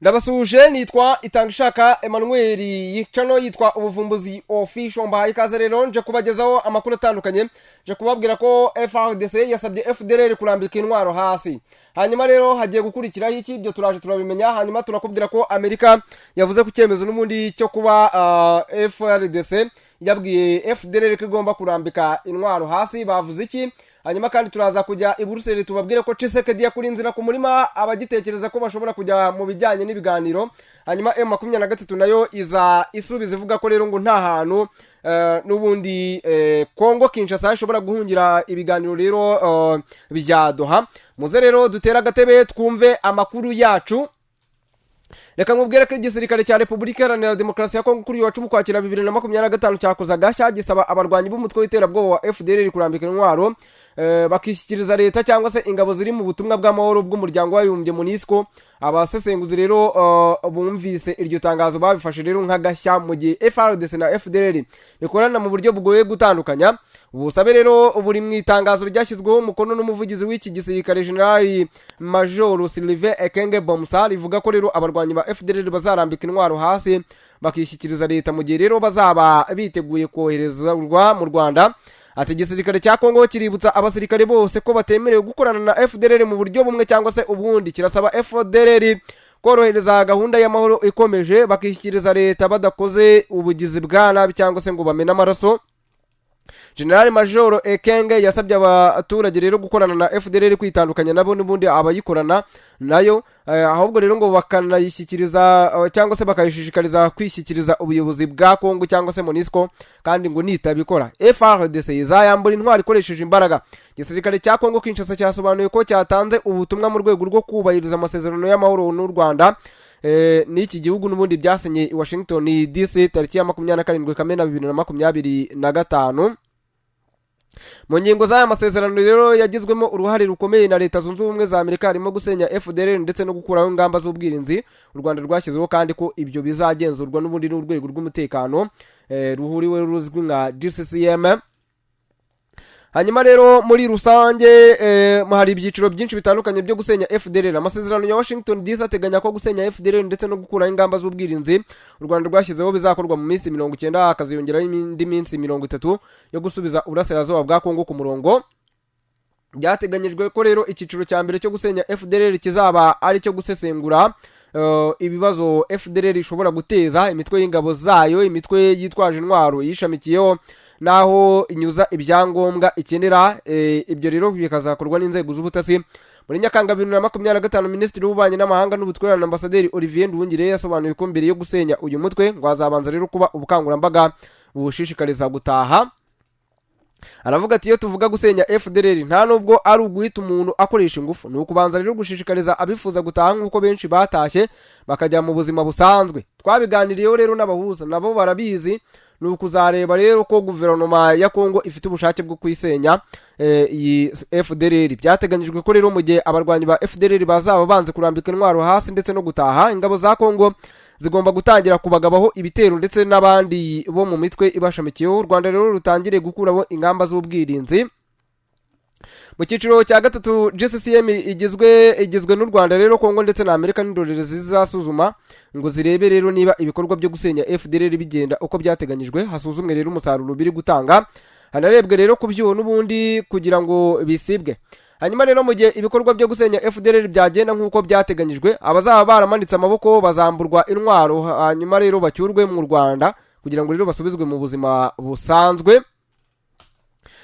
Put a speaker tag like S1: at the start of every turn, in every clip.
S1: Ndabasuhuje, nitwa Itangishaka Emmanuel, yicano yitwa Ubuvumbuzi Official. Mbahaye ikaze rero, nje kubagezaho amakuru atandukanye, nje kubabwira ko FARDC yasabye FDLR kurambika intwaro hasi. Hanyuma rero hagiye gukurikiraho iki? Ibyo turaje turabimenya. Hanyuma turakubwira ko Amerika yavuze ku cyemezo n'ubundi cyo kuba FARDC yabwiye FDLR ko igomba kurambika intwaro hasi. Bavuze iki? Hanyuma kandi turaza kujya i Buruseli, tubabwire ko Tshisekedi yakuri inzira ku murima abagitekereza ko bashobora kujya mu bijyanye n'ibiganiro. Hanyuma M23 nayo iza isubiza ivuga ko rero ngo nta hantu n'ubundi Kongo Kinshasa ishobora guhungira ibiganiro rero bya Doha. Muze rero dutere agatebe twumve amakuru yacu. Reka nkubwire ko igisirikare cya Repubulika Iharanira Demokarasi ya Kongo kuri uyu wa 10 Ukwakira 2025 cyakoze agashya, gisaba abarwanyi b'umutwe w'iterabwoba wa FDLR kurambika intwaro, bakishyikiriza leta cyangwa se ingabo ziri mu butumwa bw'amahoro bw'Umuryango w'Abibumbye MONUSCO. Abasesenguzi rero bumvise iryo tangazo babifashe rero nk'agashya mu gihe FARDC na FDLR bikorana mu buryo bugoye gutandukanya. Ubusabe rero buri mu itangazo ryashyizweho umukono n'umuvugizi w'iki gisirikare, General Major Sylvain Ekenge Bomsa, rivuga ko rero abarwanyi ba FDLR bazarambika intwaro hasi bakishyikiriza leta mu gihe rero bazaba biteguye koherezwa mu Rwanda. Ati: "Igisirikare cya Kongo kiributsa abasirikare bose ko batemerewe gukorana na FDLR mu buryo bumwe cyangwa se ubundi. Kirasaba FDLR korohereza gahunda y'amahoro ikomeje, bakishyikiriza leta badakoze ubugizi bwa nabi cyangwa se ngo bamene amaraso." General Major Ekenge yasabye abaturage rero gukorana na FDLR kwitandukanya nabo n'ubundi abayikorana nayo, ahubwo rero ngo bakanayishyikiriza cyangwa se bakayishishikariza kwishyikiriza ubuyobozi bwa Kongo cyangwa se MONUSCO, kandi ngo nitabikora FARDC izayambura intwaro ikoresheje imbaraga. Igisirikare cya Kongo Kinshasa cyasobanuye ko cyatanze ubutumwa mu rwego rwo kubahiriza amasezerano y'amahoro n'u Rwanda n'iki gihugu n'ubundi byasinye i Washington DC tariki ya 27 Kamena 2025. Mu ngingo z'aya masezerano rero yagizwemo uruhare rukomeye na Leta Zunze Ubumwe za Amerika harimo gusenya FDLR ndetse no gukuraho ingamba z'ubwirinzi u Rwanda rwashyizeho, kandi ko ibyo bizagenzurwa n'ubundi n'urwego rw'umutekano ruhuriwe ruzwi nka GCCM. Hanyuma rero muri rusange hari ibyiciro byinshi bitandukanye byo gusenya FDLR. Amasezerano ya Washington DC ateganya ko gusenya FDLR ndetse no gukuraho ingamba z'ubwirinzi u Rwanda rwashyizeho bizakorwa mu minsi 90, hakaziyongeraho indi minsi 30 yo gusubiza uburasirazuba bwa Kongo ku murongo. Byateganyijwe ko rero icyiciro cya mbere cyo gusenya FDLR kizaba ari icyo gusesengura ibibazo FDLR ishobora guteza, imitwe y'ingabo zayo, imitwe yitwaje intwaro yishamikiyeho n'aho inyuza ibyangombwa ikenera. Ibyo rero bikazakorwa n'inzego z'ubutasi. Muri Nyakanga 2025, Minisitiri w'Ububanyi n'Amahanga n'Ubutwererane, Ambasaderi Olivier Nduhungirehe, yasobanuye ko mbere yo gusenya uyu mutwe ngo hazabanza rero kuba ubukangurambaga buwushishikariza gutaha. Aravuga ati: "Iyo tuvuga gusenya FDLR, nta nubwo ari uguhita umuntu akoresha ingufu, ni ukubanza rero gushishikariza abifuza gutaha nk'uko benshi batashye bakajya mu buzima busanzwe. Twabiganiriyeho rero n'abahuza, nabo barabizi. Ni ukuzareba rero ko guverinoma ya Kongo ifite ubushake bwo kuyisenya iyi FDLR." Byateganyijwe ko rero mu gihe abarwanyi ba FDLR bazaba banze kurambika intwaro hasi ndetse no gutaha, ingabo za Kongo zigomba gutangira kubagabaho ibitero ndetse n'abandi bo mu mitwe ibashamikiyeho, u Rwanda rero rutangire gukuraho ingamba z'ubwirinzi. Mu cyiciro cya gatatu, GCCM igizwe n'u Rwanda rero, Kongo ndetse na Amerika n'indorerezi zizasuzuma ngo zirebe rero niba ibikorwa byo gusenya FDLR bigenda uko byateganyijwe, hasuzumwe rero umusaruro biri gutanga, hanarebwe rero ku byuho n'ubundi kugira ngo bisibwe. Hanyuma rero mu gihe ibikorwa byo gusenya FDLR byagenda nk'uko byateganyijwe, abazaba baramanitse amaboko bazamburwa intwaro, hanyuma rero bacyurwe mu Rwanda kugira ngo rero basubizwe mu buzima busanzwe.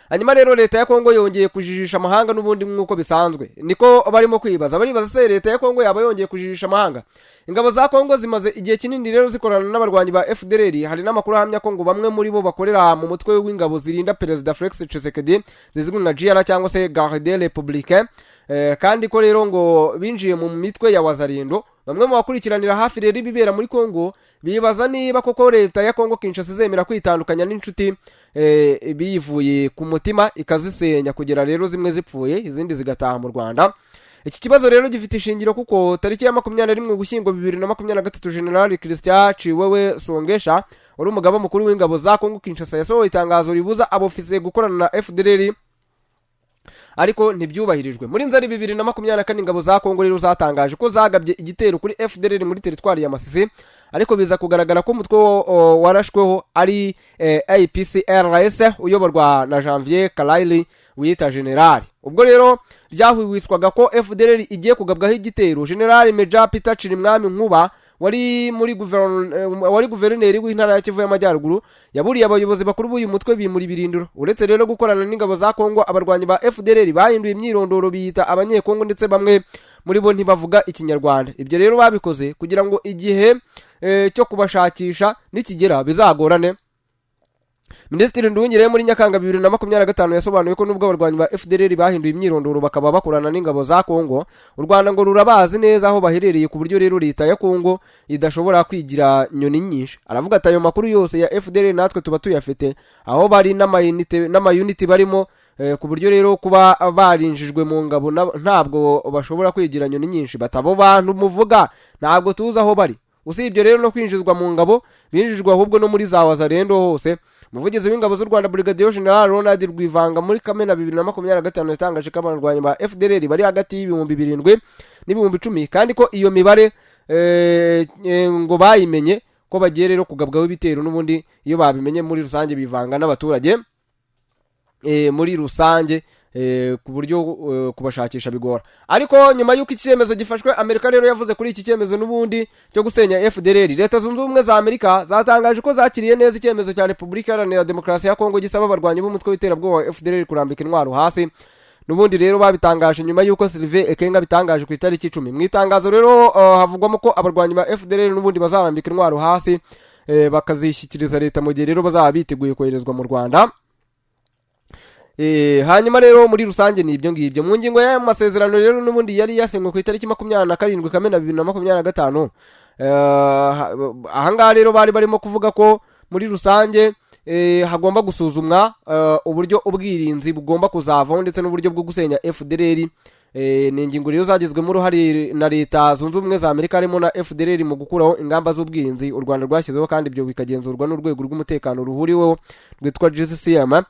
S1: Hanyuma rero leta ya Kongo yongeye kujijisha amahanga n'ubundi nk'uko bisanzwe. Niko barimo kwibaza, baribaza se leta ya Kongo yaba yongeye kujijisha amahanga? Ingabo za Kongo zimaze igihe kinini rero zikorana n'abarwanyi ba FDLR. Hari n'amakuru ahamya ko ngo bamwe muri bo bakorera mu mutwe w'ingabo zirinda Perezida Felix Tshisekedi zizwi nka GR cyangwa se Garde Républicain, kandi ko rero ngo binjiye mu mitwe ya Wazalendo. Bamwe mu bakurikiranira hafi rero ibibera muri Kongo bibaza niba koko leta ya Kongo Kinshasa izemera kwitandukanya n'inshuti biyivuye ku mutima, ikazisenya kugera rero zimwe zipfuye, izindi zigataha mu Rwanda. Iki kibazo rero gifite ishingiro kuko tariki ya 21 Ugushyingo 2023, General Christian Tshiwewe Songesha, wari umugaba mukuru w'ingabo za Kongo Kinshasa, yasohoye itangazo ribuza abofisiye gukorana na FDLR. Ariko ntibyubahirijwe. Muri Nzeri 2024, ingabo za Kongo rero zatangaje ko zagabye igitero kuri FDLR muri teritwari ya Masisi, ariko biza kugaragara ko umutwe warashweho ari APCLS uyoborwa na Janvier Karairi wiyita generali. Ubwo rero byahwihwiswaga ko FDLR igiye kugabwaho igitero, General Major Peter Cirimwami Nkuba wari guverineri w'intara ya Kivu y'Amajyaruguru yaburiye abayobozi bakuru b'uyu mutwe, bimura ibirindiro. Uretse rero gukorana n'ingabo za Kongo, abarwanyi ba FDLR bahinduye imyirondoro, biyita Abanyekongo, ndetse bamwe muri bo ntibavuga Ikinyarwanda. Ibyo rero babikoze kugira ngo igihe cyo kubashakisha nikigera bizagorane. Minisitiri Nduhungirehe muri Nyakanga 2025 yasobanuye ko nubwo abarwanyi ba FDLR bahinduye imyirondoro bakaba bakorana n'ingabo za Kongo, u Rwanda ngo rurabazi neza aho baherereye, ku buryo rero leta ya Kongo idashobora kwigira nyoni nyinshi. Aravuga ati: "Ayo makuru yose ya FDLR natwe tuba tuyafite, aho bari n'amayuniti barimo, ku buryo rero kuba barinjijwe mu ngabo ntabwo bashobora kwigira nyoni nyinshi." Batabo bantu muvuga ntabwo tuzi aho bari. Usibye rero no kwinjizwa mu ngabo, binjijwe ahubwo no muri za Wazalendo hose. Umuvugizi w'ingabo z'u Rwanda, Brigadier General Ronald Rwivanga, muri Kamena 2025 yatangaje ko abarwanyi ba FDLR bari hagati y'7,000 n'10,000, kandi ko iyo mibare ngo bayimenye ko bagiye rero kugabwaho ibitero. N'ubundi iyo babimenye muri rusange bivanga n'abaturage muri rusange, ku buryo kubashakisha bigora. Ariko nyuma y'uko iki cyemezo gifashwe, Amerika rero yavuze kuri iki cyemezo n'ubundi cyo gusenya FDLR. Leta Zunze Ubumwe za Amerika zatangaje ko zakiriye neza icyemezo cya Repubulika Iharanira Demokarasi ya Kongo gisaba abarwanyi b'umutwe w'iterabwoba wa FDLR kurambika intwaro hasi. N'ubundi rero babitangaje nyuma y'uko Sylvain Ekenge bitangaje ku itariki 10. Mu itangazo rero havugwamo ko abarwanyi ba FDLR n'ubundi bazarambika intwaro hasi, bakazishyikiriza leta mu gihe rero bazaba biteguye koherezwa mu Rwanda. Hanyuma rero muri rusange ni ibyo ngibyo. Mu ngingo y'aya masezerano rero n'ubundi yari yasinywe ku itariki 27 Kamena 2025, ahangaha rero bari barimo kuvuga ko muri rusange hagomba gusuzumwa uburyo ubwirinzi bugomba kuzavaho ndetse n'uburyo bwo gusenya FDLR. Ni ingingo rero zagizwemo uruhare na Leta Zunze Ubumwe za Amerika harimo na FDLR mu gukuraho ingamba z'ubwirinzi u Rwanda rwashyizeho, kandi ibyo bikagenzurwa n'urwego rw'umutekano ruhuriweho rwitwa GCM.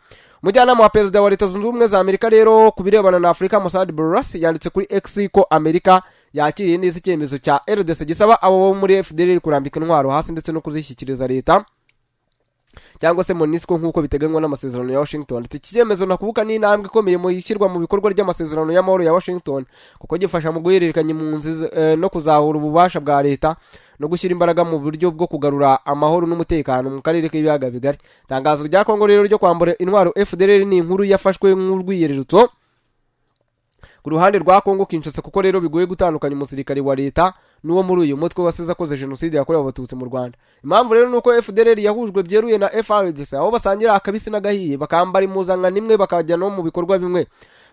S1: Umujyanama wa perezida wa Leta Zunze Ubumwe za Amerika rero ku birebana na Afurika, Massad Boulos, yanditse kuri X ko Amerika yakiriye neza icyemezo cya RDC gisaba abo bo muri FDLR kurambika intwaro hasi ndetse no kuzishyikiriza leta cyangwa se MONUSCO nk'uko biteganywa n'amasezerano ya Washington. Ati: "Iki cyemezo nakubuka ni intambwe ikomeye mu ishyirwa mu bikorwa ry'amasezerano y'amahoro ya Washington, kuko gifasha mu guhererekanya impunzi no kuzahura ububasha bwa leta no gushyira imbaraga mu buryo bwo kugarura amahoro n'umutekano mu karere k'ibiyaga bigari." Itangazo rya Kongo rero ryo kwambura intwaro FDLR ni inkuru yafashwe nk'urwiyerurutso ku ruhande rwa Kongo Kinshasa, kuko rero bigoye gutandukanya umusirikare wa leta n'uwo muri uyu mutwe wasize akoze jenoside yakorewe Abatutsi mu Rwanda. Impamvu rero ni uko FDLR yahujwe byeruye na FARDC, aho basangira akabisi n'agahiye, bakambara impuzankano imwe, bakajya no mu bikorwa bimwe,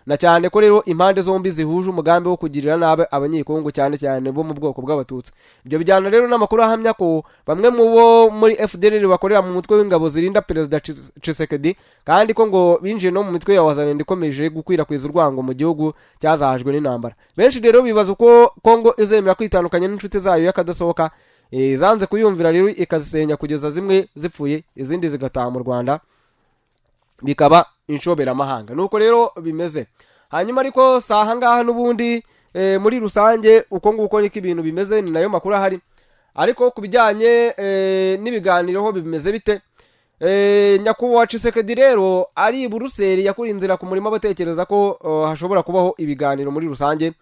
S1: na cyane ko rero impande zombi zihuje umugambi wo kugirira nabi Abanyekongo, cyane cyane bo mu bwoko bw'Abatutsi. Ibyo bijyana rero n'amakuru ahamya ko bamwe mu bo muri FDLR bakorera mu mutwe w'ingabo zirinda Perezida Tshisekedi, kandi ko ngo binjiye no mu mitwe ya Wazalendo ikomeje gukwirakwiza urwango mu gihugu cyazahajwe n'intambara. Benshi rero bibaza uko Kongo izemera kwitandukanya n'inshuti zayo y'akadasohoka, zanze kuyumvira rero ikazisenya kugeza zimwe zipfuye, izindi zigataha mu Rwanda, bikaba inshoberamahanga. Nuko rero bimeze. Hanyuma ariko si ahangaha n'ubundi, muri rusange uko nguko niko ibintu bimeze, ni nayo makuru ahari. Ariko ku bijyanye n'ibiganiro ho bimeze bite? Nyakubahwa Tshisekedi rero ari i Buruseli yakuriye inzira ku murima batekereza ko hashobora kubaho ibiganiro muri rusange,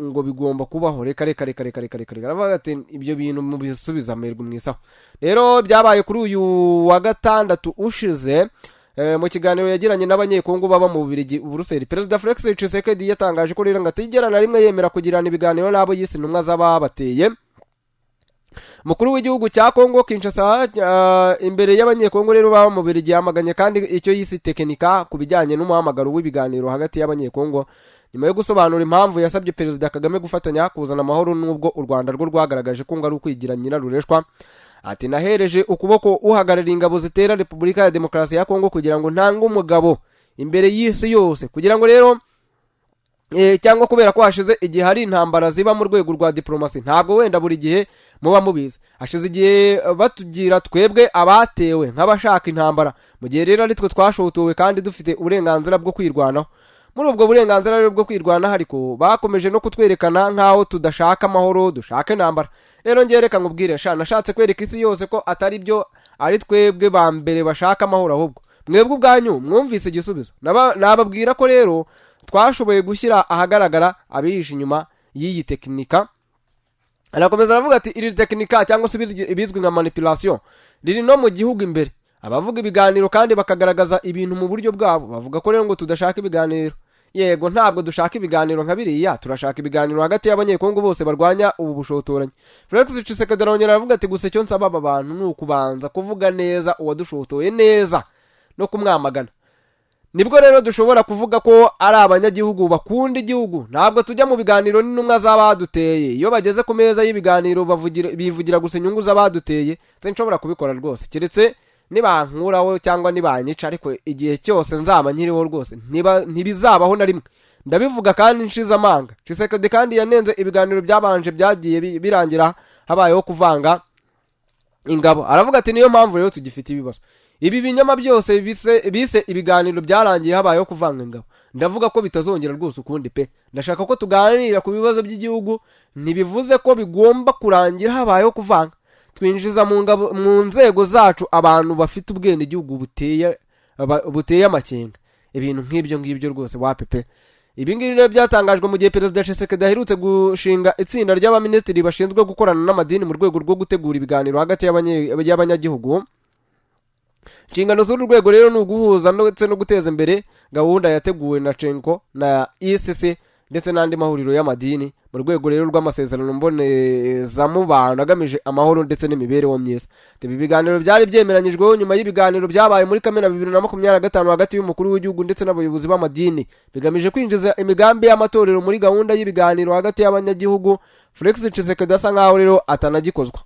S1: ngo bigomba kubaho. Reka reka reka reka reka reka reka, aravuga ati: "Ibyo bintu mubisubiza amerwe mu isaho." Rero byabaye kuri uyu wa gatandatu ushize, mu kiganiro yagiranye n'Abanyekongo baba mu Bubiligi, Buruseli, Perezida Felix Tshisekedi yatangaje ko rero ngo atigera na rimwe yemera kugirana ibiganiro n'abo yise intumwa z'ababateye. Umukuru w'igihugu cya Kongo Kinshasa, imbere y'Abanyekongo rero baba mu Bubiligi, yamaganye kandi icyo yise tekinika ku bijyanye n'umuhamagaro w'ibiganiro hagati y'Abanyekongo, nyuma yo gusobanura impamvu yasabye Perezida Kagame gufatanya kuzana amahoro, n'ubwo u Rwanda rwo rwagaragaje ko ngo ari ukwigira nyirarureshwa. Ati: "Nahereje ukuboko uhagarariye ingabo zitera Repubulika ya Demokarasi ya Kongo kugira ngo ntange umugabo imbere y'isi yose kugira ngo rero Cyangwa kubera ko hashize igihe hari intambara ziba mu rwego rwa diplomasi, ntabwo wenda buri gihe muba mubizi. Hashize igihe batugira twebwe abatewe nk'abashaka intambara, mu gihe rero ari twe twashotowe kandi dufite uburenganzira bwo kwirwanaho. Muri ubwo burenganzira rero bwo kwirwanaho, ariko bakomeje no kutwerekana nk'aho tudashaka amahoro, dushaka intambara. Rero ngewe reka nkubwire sha, nashatse kwereka isi yose ko atari byo, ari twebwe ba mbere bashaka amahoro. Ahubwo mwebwe ubwanyu mwumvise igisubizo. Nababwira ko rero twashoboye gushyira ahagaragara abihishe inyuma y'iyi tekinika. Arakomeza aravuga ati: "Iri tekinika cyangwa se ibizwi nka manipulation riri no mu gihugu imbere. Abavuga ibiganiro kandi bakagaragaza ibintu mu buryo bwabo, bavuga ko rero ngo tudashaka ibiganiro. Yego, ntabwo dushaka ibiganiro nka biriya, turashaka ibiganiro hagati y'Abanyekongo bose barwanya ubu bushotoranyi." Felix Tshisekedi arongera aravuga ati: "Gusa icyo nsaba aba bantu ni ukubanza kuvuga neza uwadushotoye neza no kumwamagana, nibwo rero dushobora kuvuga ko ari abanyagihugu bakunda igihugu. Ntabwo tujya mu biganiro n'intumwa z'abaduteye. Iyo bageze ku meza y'ibiganiro bivugira gusa inyungu z'abaduteye. Sinshobora kubikora rwose, keretse nibankuraho cyangwa nibanyica, ariko igihe cyose nzaba nkiriho rwose ntibizabaho na rimwe. Ndabivuga kandi nshize amanga." Tshisekedi kandi yanenze ibiganiro byabanje byagiye birangira habayeho kuvanga ingabo. Aravuga ati: "Niyo mpamvu rero tugifite ibibazo. Ibi binyoma byose bise ibiganiro byarangiye habayeho kuvanga ingabo. Ndavuga ko bitazongera rwose ukundi pe. Ndashaka ko tuganira ku bibazo by'igihugu, ntibivuze ko bigomba kurangira habayeho kuvanga, twinjiza mu ngabo, mu nzego zacu abantu bafite ubwenegihugu buteye amakenga, ibintu nk'ibyo ngibyo rwose wapi pe." Ibi ngibi rero byatangajwe mu gihe Perezida Tshisekedi aherutse gushinga itsinda ry'abaminisitiri bashinzwe gukorana n'amadini mu rwego rwo gutegura ibiganiro hagati y'abanyagihugu. Inshingano z'uru rwego rero ni uguhuza ndetse no guteza imbere gahunda yateguwe na CENCO na ECC ndetse n'andi mahuriro y'amadini, mu rwego rero rw'amasezerano mbonezamubano agamije amahoro ndetse n'imibereho myiza. Ibi biganiro byari byemeranyijweho nyuma y'ibiganiro byabaye muri Kamena 2025 hagati y'umukuru w'igihugu ndetse n'abayobozi b'amadini, bigamije kwinjiza imigambi y'amatorero muri gahunda y'ibiganiro hagati y'abanyagihugu. Felix Tshisekedi asa nkaho rero atanagikozwa.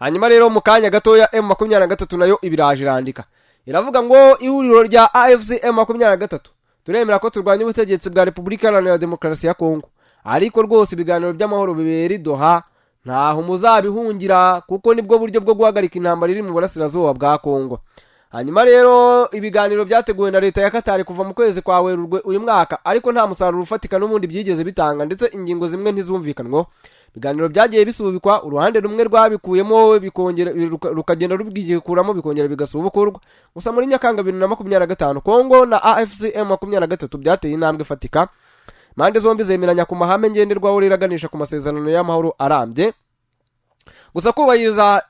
S1: Hanyuma rero mu kanya gatoya M23 nayo ibiraje irandika, iravuga ngo: "Ihuriro rya AFC M23, turemera ko turwanya ubutegetsi bwa Repubulika Iharanira Demokarasi ya Kongo, ariko rwose ibiganiro by'amahoro bibera i Doha ntaho muzabihungira, kuko nibwo buryo bwo guhagarika intambara iri mu burasirazuba bwa Kongo." Hanyuma rero ibiganiro byateguwe na leta ya Katari kuva mu kwezi kwa Werurwe uyu mwaka, ariko nta musaruro ufatika n'ubundi byigeze bitanga, ndetse ingingo zimwe ntizumvikanwaho. Ibiganiro byagiye bisubikwa, uruhande rumwe rwabikuyemo bikongera rukagenda rubyikuramo, bikongera bigasubukurwa. Gusa muri Nyakanga 2025, Kongo na AFC M23 byateye intambwe ifatika, impande zombi zemeranya ku mahame ngenderwaho rero aganisha ku masezerano y'amahoro arambye. Gusa kubahiriza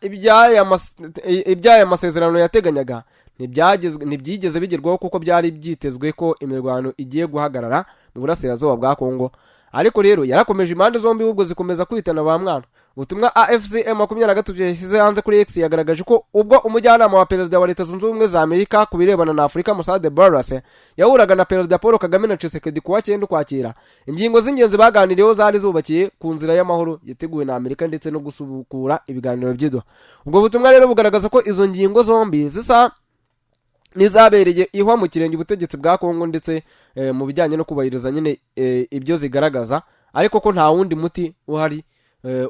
S1: iby'aya masezerano yateganyaga ntibyigeze bigerwaho, kuko byari byitezwe ko imirwano igiye guhagarara mu burasirazuba bwa Kongo, ariko rero yarakomeje, impande zombi ahubwo zikomeza kwitana ba mwana. Ubutumwa AFC M23 yashyize hanze kuri X yagaragaje ko ubwo umujyanama wa perezida wa Leta Zunze Ubumwe za Amerika ku birebana na Afurika, Massad Boulos, yahuraga na Perezida Paul Kagame na Tshisekedi kuwa 9 Ukwakira, ingingo z'ingenzi baganiriyeho zari zubakiye ku nzira y'amahoro yateguwe na Amerika ndetse no gusubukura ibiganiro by'i Doha. Ubwo butumwa rero bugaragaza ko izo ngingo zombi zisa n'izabereye ihwa mu kirenge ubutegetsi bwa Kongo, ndetse mu bijyanye no kubahiriza nyine ibyo zigaragaza, ariko ko nta wundi muti uhari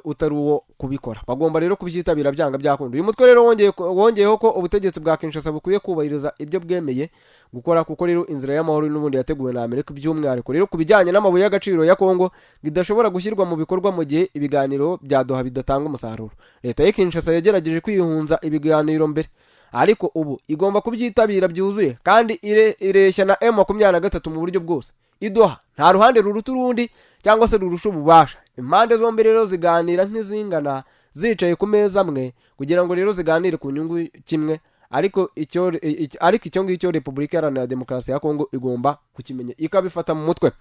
S1: utari uwo kubikora. Bagomba rero kubyitabira byanga byakunda. Uyu mutwe rero wongeyeho ko ubutegetsi bwa Kinshasa bukwiye kubahiriza ibyo bwemeye gukora, kuko rero inzira y'amahoro n'ubundi yateguwe na Amerika, by'umwihariko rero ku bijyanye n'amabuye y'agaciro ya Kongo, ngo idashobora gushyirwa mu bikorwa mu gihe ibiganiro bya Doha bidatanga umusaruro. Leta y'i Kinshasa yagerageje kwihunza ibiganiro mbere, ariko ubu igomba kubyitabira byuzuye kandi ireshya na M23 mu buryo bwose. I Doha nta ruhande ruruta urundi cyangwa se rurusha ububasha. Impande zombi rero ziganira nk'izingana, zicaye ku meza amwe kugira ngo rero ziganire ku nyungu kimwe. Ariko icyo ngicyo Repubulika Iharanira Demokarasi ya Kongo igomba kukimenya, ikabifata mu mutwe.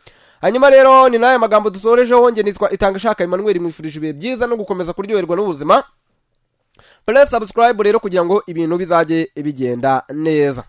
S1: Hanyuma rero ni n'aya magambo dusorejeho. Nge nitwa Itangishaka Emmanuel, mwifurije ibihe byiza no gukomeza kuryoherwa n'ubuzima. Press subscribe rero kugira ngo ibintu bizajye bigenda neza.